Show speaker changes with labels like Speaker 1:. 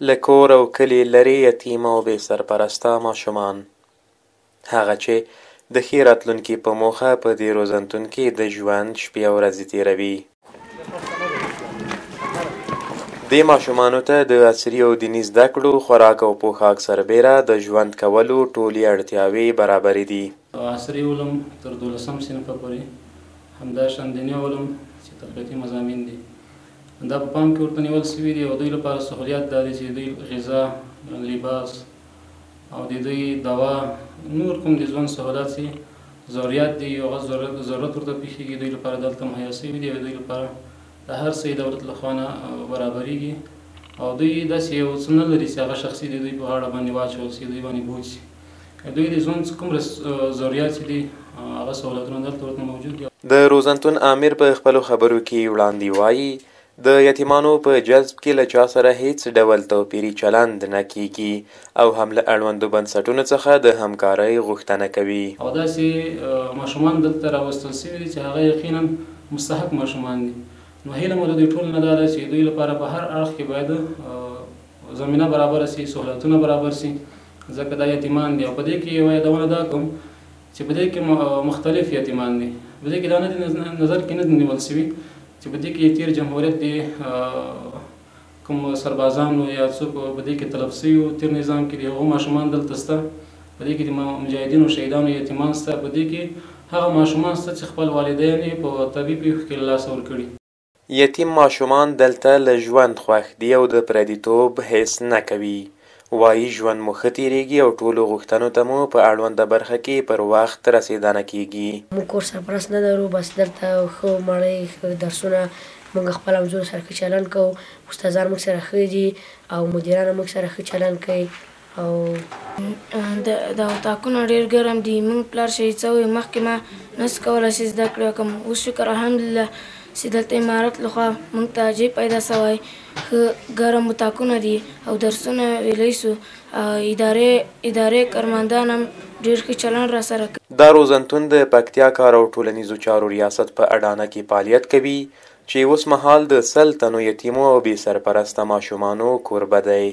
Speaker 1: له کور او کلي لرې یتیم او بې سرپرسته ماشومان، هغه چې د ښې راتلونکي په موخه په دې روزنتون کې د ژوند شپې او ورځې تېروي. دې ماشومانو ته د عصري او دیني زده کړو، خوراک او پوښاک سربېره د ژوند کولو ټولې اړتیاوې برابرې دي.
Speaker 2: عصري علوم تر دولسم صنفه پورې، همداشان دیني علوم چې تقویتي مضامین دي، دا په پام کې ورته نیول شوي دي. او دوی لپاره سهولیات دا دي چې دوی غذا، لباس او د دوی دوا، نور کوم د ژوند سهولت چې ضروریات دي، هغه ضرورت ورته پېښېږي، دوی لپاره دلته مهیا شوي دي. او دوی لپاره د هر څه دولت له خوا نه برابرېږي. او دوی داسې یو څه نه لري چې هغه شخصي د دوی په غاړه باندې واچول شي، دوی باندې بوج شي. دوی د ژوند کوم ضروریات چې دي، هغه سهولتونه دلته ورته موجود دي.
Speaker 1: د روزنتون آمر په خپلو خبرو کې وړاندې وايي، د یتیمانو په جذب کې له چا سره هیڅ ډول توپیري چلند نه کیږي او هم له اړوندو بنسټونو څخه د همکارۍ غوښتنه کوي.
Speaker 2: او داسې ماشومان دلته راوستل شوي دي چې هغه یقینا مستحق ماشومان دي. نو هیله مو د دوی ټول نه دا ده چې دوی لپاره په هر اړخ کې باید زمینه برابره شي، سهولتونه برابر شي، ځکه دا یتیمان دي. او په دې کې یوه یادونه دا کوم چې په دې کې مختلف یتیمان دي. په دې کې دا نه دي نظر کې نه دي نیول شوي چې په دې کې تېر جمهوریت دی کوم سربازانو یا څوک په دې کې تلف شوي وو تېر نظام کې، د هغو ماشومان دلته شته. په دې کې د مجاهدینو شهیدانو یتیمان شته. په دې کې هغه ماشومان شته چې خپل والدین یې په طبیعي پېښو کې له لاسه ورکړي.
Speaker 1: یتیم ماشومان دلته له ژوند خوښ دي او د پردیتوب حس نه کوي. وایي ژوند مو ښه تېرېږي او ټولو غوښتنو ته مو په اړونده برخه کې پر وخت رسېدنه کېږي.
Speaker 3: موږ کور سرپرست نه لرو، بس دلته ښه مړۍ، ښه درسونه، موږ خپل همزولو سره ښه چلند کوو، استادان موږ سره ښه دي او مدیران موږ سره ښه چلند کوي. او
Speaker 4: دا اتاقونه ډېر ګرم دي. موږ پلار شهید شوی، مخکې ما نه شو کولی چې زده کړې وکړم. اوس شکر الحمدلله چې دلته امارت لخوا موږ ته ځای پیدا شوی، ښه ګرم اتاقونه دي او درسونه ویلی شو. ادارې کارمندان هم ډېر ښه چلند راسره کوي.
Speaker 1: دا روزنتون د پکتیا کار او ټولنیزو چارو ریاست په اډانه کې فعالیت کوي چې اوسمهال د 100 تنو یتیمو او بې سرپرسته ماشومانو کوربه دی.